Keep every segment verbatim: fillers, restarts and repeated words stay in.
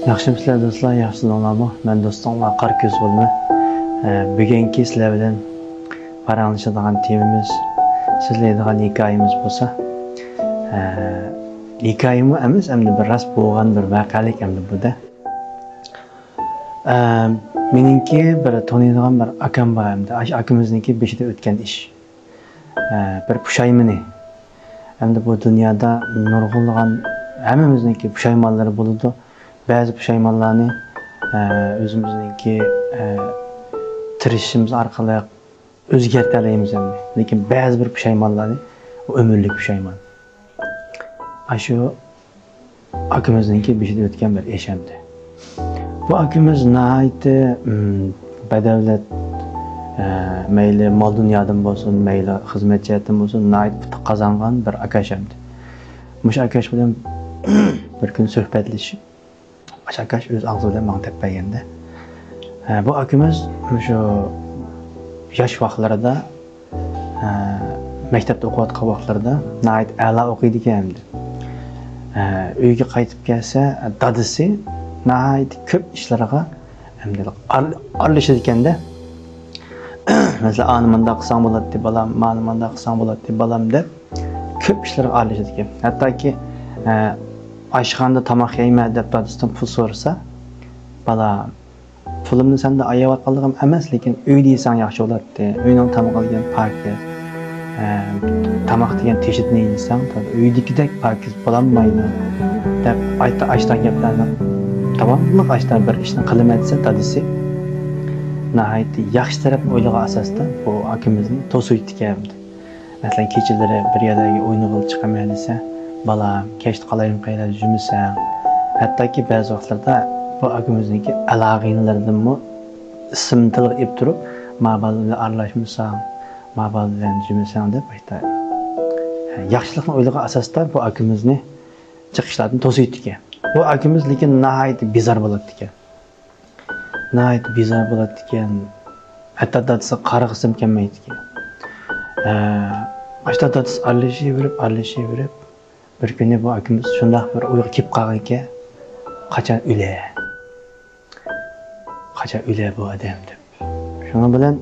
ياخشىمۇسىلەر دوستلار، ياخشىسىزلارمۇ؟ مەن دوستۇڭلار قارا كۆز بولىمەن. ئە، بۈگۈنكى سىلەر بىلەن پاراڭلىشىدىغان تېمىمىز، سۆزلەيدىغان ھېكايىمىز بولسا، ئە، ھېكايىمۇ ئەمەس، ئەمدى بىر راست بولغان بىر ۋەقەلىك ئەمدى بۇ-دە. ئە، مېنىڭكى بىر تونۇيدىغان بىر ئاكام بار ئەمدى. ئاشۇ ئاكىمىزنىڭكى بېشىدا ئۆتكەن ئىش. ئە، بىر پۇشايمىنى. ئەمدى بۇ دۇنيادا نۇرغۇنلىغان ھەممىمىزنىڭكى پۇشايمانلىرى بولىدۇ. بەزى پۇشايمانلارنى، ئە، ئۆزىمىزنىڭكى، ئە، تىرىشىشىمىز ئارقىلىق ئۆزگەرتەلەيمىز ئەمدى. لېكىن بەزى بىر پۇشايمانلارنى، ئۇ ئۆمۈرلۈك پۇشايمان. ئاشۇ ئاكىمىزنىڭكى بېشىدا ئۆتكەن بىر ئىش ئەمدى. بۇ ئاكىمىز ناھايىتى، ئىم، بەدەۋلەت، ئە، مەيلى مال-دۇنيادىن بولسۇن، مەيلى خىزمەت جەھەتتىن بولسۇن، ناھايىتى پۇتى قازانغان بىر ئاكاش ئەمدى. مۇشۇ ئاكاش بىلەن بىر كۈنى سۆھبەتلىشىپ، ئاشۇ ئاكاش ئۆز ئاغزى بىلەن ماڭا دەپ بەرگەندە، ئە، بۇ ئاكىمىز مۇشۇ ياش ۋاقىتلىرىدا، ئە، مەكتەپتە ئوقۇۋاتقان ۋاقىتلىرىدا ناھايىتى ئەلا ئوقۇيدىكەن ئەمدى. ئە، ئۆيگە قايتىپ كەلسە، دادىسى ناھايىتى كۆپ ئىشلارغا ئەمدى ئار-، ئارىلىشىدىكەندە. مەسىلەن، ئانى مۇنداق قىلساڭ بولاتتى، بالام، مانى مۇنداق قىلساڭ بولاتتى، بالام، دەپ كۆپ ئىشلارغا ئارىلىشىدىكەن. ھەتتاكى، ئە، ئاشخانىدا تاماق يەيمەن دەپ دادىسىدىن پۇل سورىسا، بالام، پۇلۇمنى سەندە ئاياۋاتقانلىقىم ئەمەس، لېكىن ئۆيدە يېسەڭ ياخشى بولاتتى. ئۆينىڭ تامىقى دېگەن پاكىز. ئە، تاماق دېگەن تېشىدىن يېسەڭ، ئۆيدىكىدەك پاكىز بولالمايدۇ، دەپ ئاشتا-، ئاشتا گەپلەرنى داۋاملىق ئاشتا بىر ئىشنى قىلىمەن دېسە، دادىسى ناھايىتى ياخشى تەرەپنى ئويلىغان ئاساستا بۇ ئاكىمىزنى توسۇۋېتىدىكەن. مەسىلەن، كېچىلىرى بىر يەرلەرگە ئوينىغىلى چىقىمەن دېسە، بالام، كەچتە قالايمىقان يەردە يۈرمىسەڭ. ھەتتاكى بەزى ۋاقىتلاردا بۇ ئاكىمىزنىڭكى ئالاقىلىرىدىنمۇ ئىسىمنى تىلغا ئېلىپ تۇرۇپ، ما بالا بىلەن ئارىلاشمىساڭ، ما بالا بىلەن يۈرمىسەڭ دەپ، ياخشىلىقنى ئويلىغان ئاساستا بۇ ئاكىمىزنى جىق ئىشلاردىن توسۇۋېتىدىكەن. بۇ ئاكىمىز لېكىن ناھايىتى بىزار بولاتتىكەن. ناھايىتى بىزار بولاتتىكەن. ھەتتا دادىسىغا قارىغۇسىمۇ كەلمەيدىكەن. ھە، ئاشتا دادىسى ئارىلىشىۋېرىپ، ئارىلىشىۋېرىپ، بىر كۈنى بۇ ئاكىمىز شۇنداق بىر ئويغا كېلىپ قالغانىكەن، قاچان ئۆلە؟ قاچان ئۆلە بۇ ئادەم دەپ. شۇنىڭ بىلەن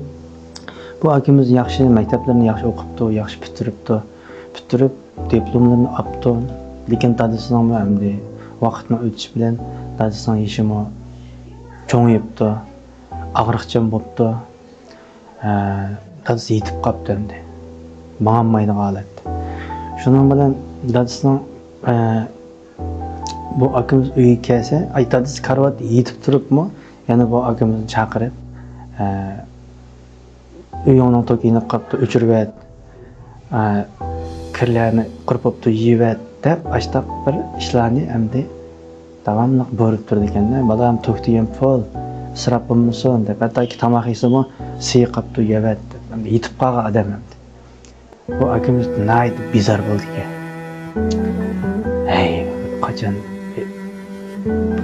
بۇ ئاكىمىز ياخشى، مەكتەپلىرىنى ياخشى ئوقۇپتۇ، ياخشى پۈتتۈرۈپتۇ. پۈتتۈرۈپ، دىپلوملىرىنى ئاپتۇ. لېكىن دادىسىنىڭمۇ ئەمدى ۋاقىتنىڭ ئۆتۈشى بىلەن دادىسىنىڭ يېشىمۇ چوڭىيىپتۇ، ئاغرىقچان بوپتۇ. ھە، دادىسى يېتىپ قاپتۇ ئەمدى. ماڭالمايدىغان ھالەتتە. شۇنىڭ بىلەن دادىسىنىڭ، ھە، بۇ ئاكىمىز ئۆيگە كەلسە، ئاي، دادىسى كارىۋاتتا يېتىپ تۇرۇپمۇ، يەنە بۇ ئاكىمىزنى چاقىرىپ، ھە، ئۆيۈڭنىڭ توكى يېنىپ قاپتۇ، ئۆچۈرۈۋەت. ئە، كىرلەرنى قۇرۇپ بوپتۇ، يېيىۋەت، دەپ ئاشتاق بىر ئىشلارنى ئەمدى داۋاملىق بۇيرۇپ تۇرىدىكەن. بالام، توك دېگەن پۇل، ئىسراپ بولمىسۇن، دەپ، ھەتتاكى تاماق يېسىمۇ، سىيى قاپتۇ، يەۋەت، دەپ، ئەمدى يېتىپ قالغان ئادەم ئەمدى. بۇ ئاكىمىز ناھايىتى بىزار بولدىكەن. ھەي، قاچان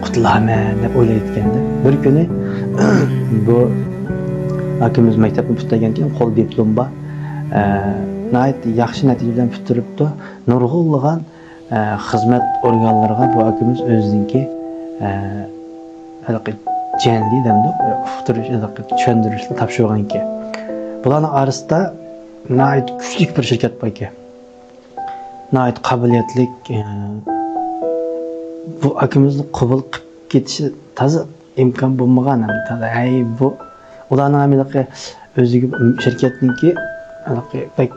قۇتۇلارمەن دەپ ئويلايدىكەن-دە. بىر كۈنى بۇ ئاكىمىز مەكتەپنى پۈتتۈرگەن كېيىن قول دىپلوم بار. ئە، ناھايىتى ياخشى نەتىجە بىلەن پۈتتۈرۈپتۇ. نۇرغۇنلىغان، ئە، خىزمەت ئورگانلىرىغا بۇ ئاكىمىز ئۆزىنىڭكى، ئە، ھېلىقى جەندى دەمدۇ، ئۇقتۇرۇش، ھېلىقى چۈشەندۈرۈشنى تاپشۇرغانىكەن. بۇلارنىڭ ئارىسىدا ناھايىتى كۈچلۈك بىر شىركەت باركەن. ناھايىتى قابىلىيەتلىك، ئە، بۇ ئاكىمىزنى قوبۇل قىلىپ كېتىشى تازا ئىمكان بولمىغان، ھەم تازا، ھەي، بۇ، ئۇلارنىڭ ھەم ھېلىقى ئۆزىگە شىركەتنىڭكى ھېلىقى بەك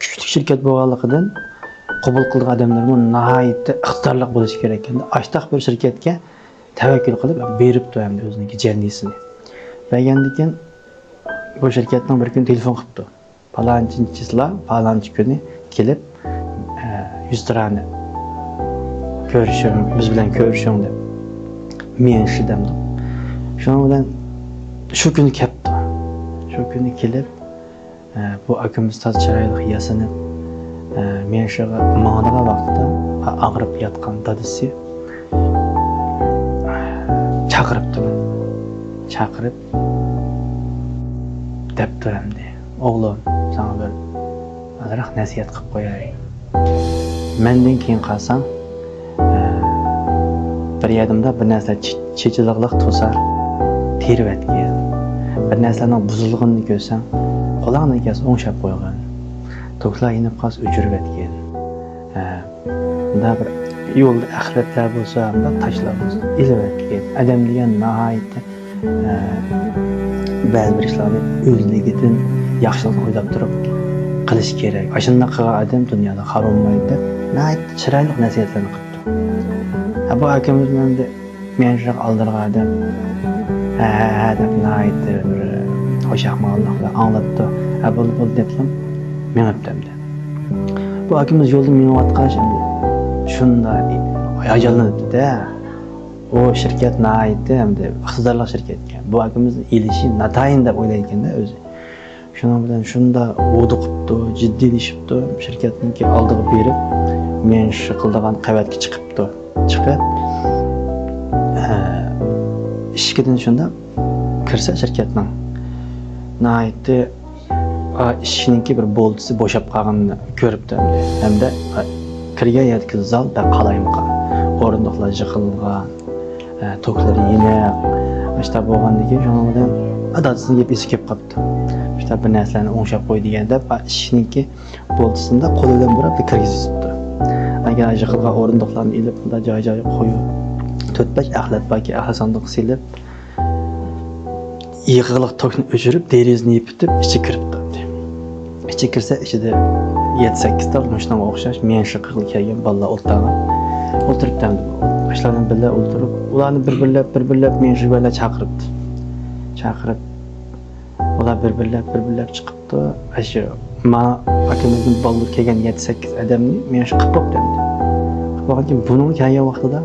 كۈچلۈك شىركەت بولغانلىقىدىن قوبۇل قىلىدىغان ئادەملەرمۇ ناھايىتى ئىقتىدارلىق بولۇشى كېرەك. ئەمدى ئاشتاق بىر شىركەتكە تەۋەككۈل قىلىپ بېرىپتۇ ئەمدى ئۆزىنىڭكى جەندىسىنى. بەرگەندىن كېيىن بۇ شىركەتنىڭ بىر كۈنى تېلېفون قىپتۇ. پالانچى چىسلا، پالانچى كۈنى كېلىپ، ئە، يۈزتۇرانە كۆرۈشۈڭ، بىز بىلەن كۆرۈشۈڭ دەپ، ميەنشى دەمدۇق. شۇنىڭ بىلەن شۇ كۈنى كەپتۇ. شۇ كۈنى كېلىپ، ئە، بۇ ئاكىمىز تازا چىرايلىق ياسىنىپ، ئە، ميەنشىغا ماڭىدىغان ۋاقتىدا ئا-، ئاغرىپ ياتقان دادىسى چاقىرىپتۇ. چاقىرىپ دەپتۇ ئەمدى. ئوغلۇم، ساڭا بىر ئازراق نەسىھەت قىلىپ قوياي. مەندىن كېيىن قالساڭ، ئە، بىر يەردە مۇنداق بىر نەرسىلەر چېچىلىقلىق تۇرسا، تېرىۋەتكىن. بىر نەرسىلەرنىڭ بۇزۇلغىنىنى كۆرسەڭ، قولۇڭدىن كەلسە ئوڭشاپ قويغىن. توكلار يېنىپ قالسا، ئۆچۈرۈۋەتكىن. ھە، مۇنداق بىر يولدا ئەخلەتلەر بولسا، مۇنداق تاشلار بولسا، ئېلىۋەتكىن. ئادەم دېگەن ناھايىتى، ئە، بەزى بىر ئىشلارنى ئۆزلۈكىدىن ياخشىلىقنى ئويلاپ تۇرۇپ قىلىش كېرەك. ئاشۇنداق قىلغان ئادەم دۇنيادا خار بولمايدۇ دەپ، ناھايىتى چىرايلىق نەسىھەتلەرنى قىلىپتۇ. ھە، بۇ ئاكىمىز مەندە مېنى شۇنداق ئالدىرىغان ئادەم، ھە، ھە، ھە دەپ ناھايىتى بىر خۇش ئەھۋاللىق بىلەن ئاڭلاپتۇ. ھە، بولدى، بولدى دەپلا مېڭىپتۇ ئەمدى. بۇ ئاكىمىز يولدا مېڭىۋاتقاچ ئەمدى شۇنداق ھاياجانلىنىپتۇ-دە. ئۇ شىركەت ناھايىتى ئەمدى ئىقتىدارلىق شىركەتكەن. بۇ ئاكىمىزنى ئېلىشى ناتايىن دەپ ئويلايدىكەن-دە ئۆزى. شۇنىڭ بىلەن شۇنداق ھودۇقۇپتۇ، جىددىيلىشىپتۇ. شىركەتنىڭكى ئالدىغا بېرىپ، مېنى شۇ قىلىدىغان قەۋەتكە چىقىپتۇ. چىقىپ، ئە، ئىشىكىدىن شۇنداق كىرسە شىركەتنىڭ ناھايىتى، ئا، ئىشىكنىڭكى بىر بولتىسى بوشاپ قالغىنىنى كۆرۈپتۇ ھەمدە، ئا، كىرگەن يەردىكى زال بەك قالايمىقان. ئورۇندۇقلار يىغىلغان، ئە، توكلىرى يېنىق. ئاشتا بولغاندىن كېيىن شۇنىڭ بىلەن، ئا، دادىسىنىڭ گېپى ئېسىگە كېلىپ قاپتۇ. شۇنداق بىر نەرسىلەرنى ئوڭشاپ قوي دېگەن دەپ، ئا، ئىشىكنىڭكى بولتىسىنى قولى بىلەن بۇراپ كىرگۈزۈپتۇ. ئەگەر يىغىلغان ئورۇندۇقلارنى ئېلىپ، مۇنداق جاي-جايغا قويۇپ، تۆت-بەش ئەخلەت باركەن، ئەخلەت ساندۇققا سېلىپ، يىغىلغان توكنى ئۆچۈرۈپ، دېرىزىنى يېپىتىپ، ئىچىگە كىرىپ قالدى. ئىچىگە كىرسە، ئىچىدە يەتتە-سەككىز تال مۇشۇنىڭغا ئوخشاش مېڭىشقا قىلغا كەلگەن بالىلار ئولتۇرغان. ئولتۇرۇپتۇ ئەمدى. ئاشۇلار بىلەن بىللە ئولتۇرۇپ، ئۇلارنى بىر-بىرلەپ، بىر-بىرلەپ مېڭىشقا بىللە چاقىرىپتۇ. چاقىرىپ، ئۇلار بىر-بىرلەپ، بىر-بىرلەپ چىقىپتۇ. ئاشۇ ما ئاكىمىزنىڭ بالدۇر كەلگەن يەتتە-سەككىز ئادەمنى مېڭىشقا قىلىپ بوپتۇ ئەمدى. قىلىپ بولغاندىن كېيىن، بۇنىڭ كەلگەن ۋاقتىدا،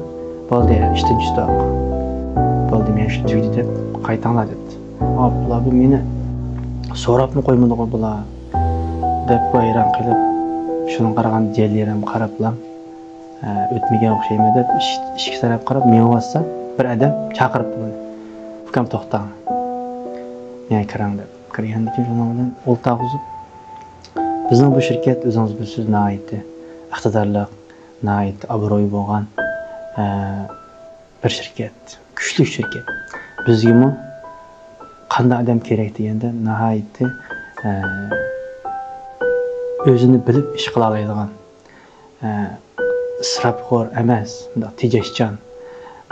بولدى، ئىشتىن چۈشتۇق. بولدى، مېڭىش تۈگىدى دەپ، قايتىڭلار دەپتۇ. ئاپلا بۇ مېنى سوراپمۇ قويمىدىغۇ بۇلار دەپ ۋەيران قىلىپ، شۇنىڭغا قارىغان جەللىرەم قاراپلا، ئە، ئۆتمىگەن ئوخشايمەن دەپ ئىش-، ئىشىككە تەرەپ قاراپ مېڭىۋاتسا، بىر ئادەم چاقىرىپتۇ مېنى. «ئۇكام، توختاڭ. يەنە كىرىڭ» دەپ. كىرگەندىن كېيىن شۇنىڭ بىلەن ئولتۇرغۇزۇپ، بىزنىڭ بۇ شىركەت ئۆزىڭىز بىلىسىز ناھايىتى ئىقتىدارلىق، ناھايىتى ئابرۇيى بولغان، ئە، بىر شىركەت، كۈچلۈك شىركەت. بىزگىمۇ قانداق ئادەم كېرەك دېگەندە، ناھايىتى، ئە، ئۆزىنى بىلىپ ئىش قىلالايدىغان، ئە، ئىسراپخور ئەمەس، مۇنداق تېجەشچان،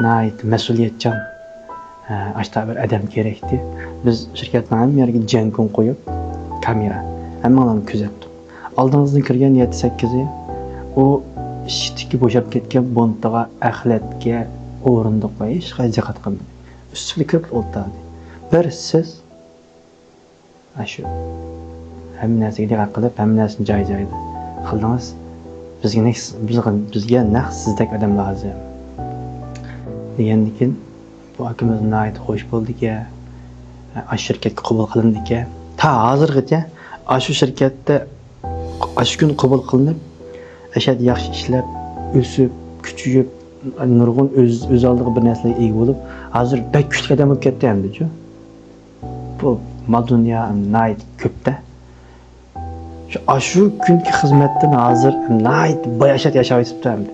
ناھايىتى مەسئۇلىيەتچان، ئە، ئاشۇنداق بىر ئادەم كېرەكتى. بىز شىركەتنىڭ ھەممە يېرىگە جەڭگۇڭ قويۇپ، كامېرا، ھەممىڭلارنى كۆزەتتۇق. ئالدىڭىزدىن كىرگەن يەتتە-سەككىزى ئۇ ئىشىكتىكى بوشاپ كەتكەن بونتىغا، ئەخلەتكە، ئورۇندۇققا ھېچقايسى دىققەت قىلمىدى. ئۈستىگە كىرىپ ئولتۇردى. بىر سىز ئاشۇ ھەممە نەرسىگە دىققەت قىلىپ، ھەممە نەرسىنى جاي-جايىدا قىلدىڭىز. بىزگە نەق، بىزگە، بىزگە نەق سىزدەك ئادەم لازىم. دېگەندىكىن، بۇ ئاكىمىز ناھايىتى خوش بولدىكەن، ئاشۇ شىركەتكە قوبۇل قىلىندىكەن. تا ھازىرغىچە ئاشۇ شىركەتتە ئاشۇ كۈن قوبۇل قىلىنىپ، ئەشەدە ياخشى ئىشلەپ، ئۆسۈپ، كۈچىيىپ، نۇرغۇن ئۆز، ئۆز ئالدىغا بىر نەرسىلەرگە ئىگە بولۇپ، ھازىر بەك كۈچلۈك ئادەم بولۇپ كەتتى ئەمدىچۇ. بۇ مال دۇنيا ناھايىتى كۆپتە. شۇ، ئاشۇ كۈنكى خىزمەتتىن ھازىر ناھايىتى باي ئەشەدە ياشاۋېتىپتۇ ئەمدى.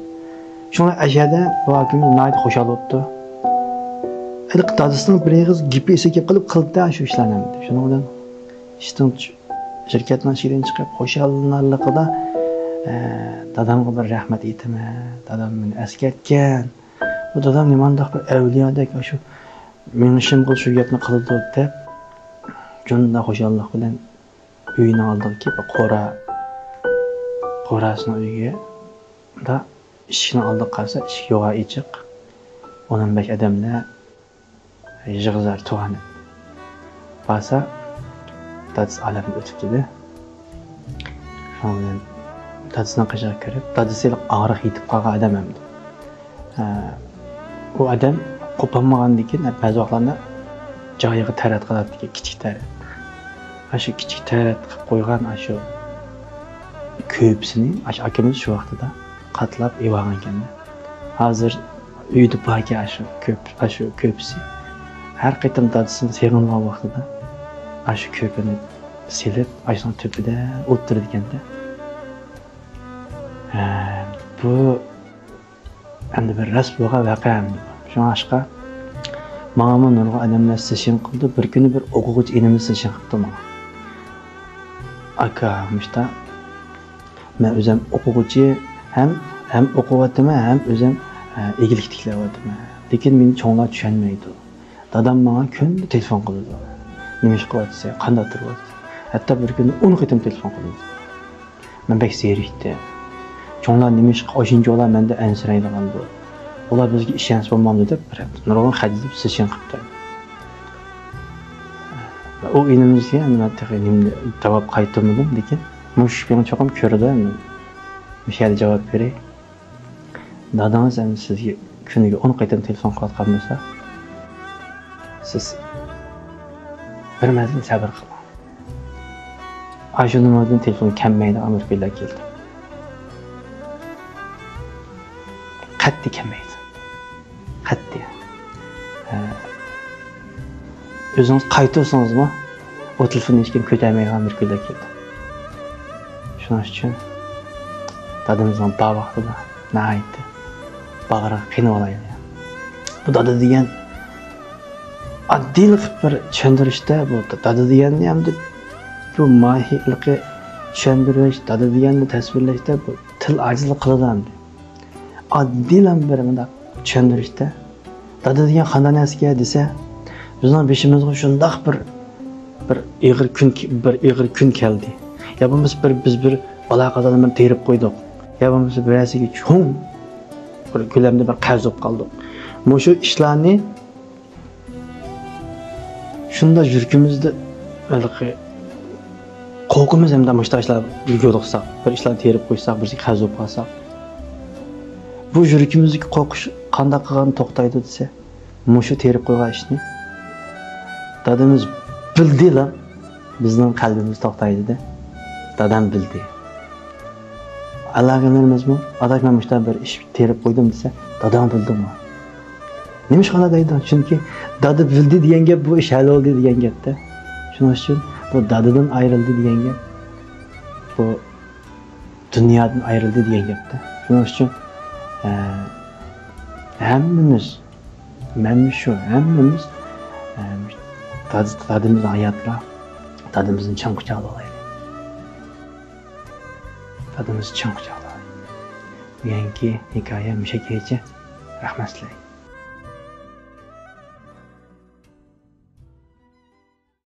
شۇڭا ئەشەدە بۇ ئاكىمىز ناھايىتى خۇشال بوپتۇ. ھېلىقى دادىسىنىڭ بىر ئېغىز گېپى ئېسىگە كېلىپ قېلىپتۇ شۇ ئىشلارنى ئەمدى. شۇنىڭ بىلەن ئىشتىن چۈ-، شىركەتنىڭ ئىشىكىدىن چىقىپ خۇشاللىنارلىقىدا، ئە، دادامغا بىر رەھمەت ئېيتىمەن. دادام مېنى ئەسكەرتكەن. بۇ دادام نېمانداق بىر ئەۋلىيادەك ئاشۇ مېڭىشىمغا شۇ گەپنى قىلىدۇ دەپ، شۇنداق خۇشاللىق بىلەن ئۆيىنىڭ ئالدىغا كېلىپ، قورا، قوراسىنىڭ ئۆيىگە، دا، ئىشىكنىڭ ئالدىغا قارىسا، ئىشىك يوغان ئېچىق. ئون بەش ئادەملەر يىغىزار تۇغان ئىدى. بارسا، دادىسى ئالەمدىن ئۆتۈپتىدى. شۇنىڭ بىلەن دادىسىنىڭ قېشىغا كىرىپ، دادىسى ھېلىقى ئاغرىق يېتىپ قالغان ئادەم ئەمدى. ئە، ئۇ ئادەم قوپالمىغاندىكىن، بەزى ۋاقىتلاردا جايىغا تەرەت قىلاتتىكەن، كىچىك تەرەت. ئاشۇ كىچىك تەرەت قىلىپ قويغان ئاشۇ كۆپىسىنى ئاشۇ ئاكىمىز شۇ ۋاقتىدا قاتلاپ ئېلىۋالغانىكەن. ھازىر ئۆيدە باركەن ئاشۇ كۆپ، ئاشۇ كۆپىسى. ھەر قېتىم دادىسىنى سېغىنغان ۋاقتىدا ئاشۇ كۆپىنى سېلىپ، ئاشۇنىڭ تۆپىدە ئولتۇرىدىكەن-دە. ھە، بۇ ئەمدى بىر راست بولغان ۋەقە ئەمدى بۇ. شۇڭلاشقا ماڭىمۇ نۇرغۇن ئادەملەر سېشىن قىلدى. بىر كۈنى بىر ئوقۇغۇچى ئىنىمىز سېشىن قىپتۇ ماڭا. «ئاكا، مۇشتا، مەن ئۆزۈم ئوقۇغۇچى، ھەم، ھەم ئوقۇۋاتىمەن، ھەم ئۆزۈم، ئە، ئىگىلىك تىكلەۋاتىمەن. لېكىن مېنى چوڭلار چۈشەنمەيدۇ. دادام ماڭا كۈندە تېلېفون قىلىدۇ. نېمە ئىش قىلىۋاتىسەن؟ قانداق تۇرۇۋاتىسەن؟» ھەتتا بىر كۈندە ئون قېتىم تېلېفون قىلىدۇ. مەن بەك زېرىكتىم. «چوڭلار نېمە ئىشقا ئاشۇنچىۋالا مەندىن ئەنسىرەيدىغاندۇ؟ ئۇلار بىزگە ئىشەنسە بولمامدۇ؟» دەپ بىر نۇرغۇن خەت يېزىپ سېشىن قىپتۇ. ئۇ ئىنىمىزگە مەن تېخى نېمە جاۋاب قايتۇرمىدىم، لېكىن مۇشۇ گېپىڭنى چوقۇم كۆردى، مەن مۇشۇ يەردە جاۋاب بېرەي. دادىڭىز ئەمدى سىزگە كۈنىگە ئون قېتىم تېلېفون قىلىۋاتقان بولسا، سىز بىر مەزگىل سەۋر قىلىڭ. ئاشۇ نومۇردىن تېلېفون كەلمەيدىغان بىر كۈنلەر كېلىدۇ. قەتئىي كەلمەيدۇ. قەتئىي. ھە. ئۆزىڭىز قايتۇرسىڭىزمۇ، ئۇ تېلېفوننى ھېچكىم كۆتەرمەيدىغان بىر كۈنلەر كېلىدۇ. شۇنىڭ ئۈچۈن دادىمىزنىڭ بار ۋاقتىدا ناھايىتى باغرىغا قېنىۋالايلى. بۇ دادا دېگەن ئاددىيلا قىلىپ بىر چۈشەندۈرۈشتە، بۇ دادا دېگەننى ئەمدى بۇ ماھىيلىقى چۈشەندۈرۈش، دادا دېگەننى تەسۋىرلەشتە بۇ تىل ئاجىزلىق قىلىدۇ ئەمدى. ئاددىيلا بىر مۇنداق چۈشەندۈرۈشتە، دادا دېگەن قانداق نەرسىكەن دېسە، بىزنىڭ بېشىمىزغا شۇنداق بىر، بىر ئېغىر كۈن، بىر ئېغىر كۈن كەلدى. يا بولمىسا بىر، بىز بىر بالا قازادا بىر تېرىپ قويدۇق. يا بولمىسا بىرەرسىگە چوڭ بىر كۆلەمدە بىر قەرز بولۇپ قالدۇق. مۇشۇ ئىشلارنى شۇنداق يۈرىكىمىزدە ھېلىقى قورقىمىز ھەمدە مۇشۇنداق ئىشلارغا يولۇقساق، بىر ئىشلارنى تېرىپ قويساق، بىرسىگە قەرز بولۇپ قالساق. بۇ يۈرىكىمىزدىكى قورقۇش قانداق قىلغاندا توختايدۇ دېسە، مۇشۇ تېرىپ قويغان ئىشنى دادىمىز بىلدىلا بىزنىڭ قەلبىمىز توختايدۇ-دە. دادام بىلدى. ئالاقىلىرىمىزمۇ، «ئاداش، مەن مۇشۇنداق بىر ئىش تېرىپ قويدۇم» دېسە، «داداڭ بىلدىمۇ؟» نېمىشقا ئانداق دەيدۇ؟ چۈنكى دادا بىلدى دېگەن گەپ، بۇ ئىش ھەل بولدى دېگەن گەپتە. شۇنىڭ ئۈچۈن بۇ دادىدىن ئايرىلدى دېگەن گەپ، بۇ دۇنيادىن ئايرىلدى دېگەن گەپتە. شۇنىڭ ئۈچۈن، ئە، ھەممىمىز، مەنمۇ شۇ، ھەممىمىز، ئە، داد-، دادىمىز ھاياتلا، دادىمىزنى چىڭ قۇچاقلاۋالايلى. دادىمىز چىڭ قۇچاقلاپ. بۈگۈنكى ھېكايە مۇشۇ يەرگىچە. رەھمەت سىلەرگە.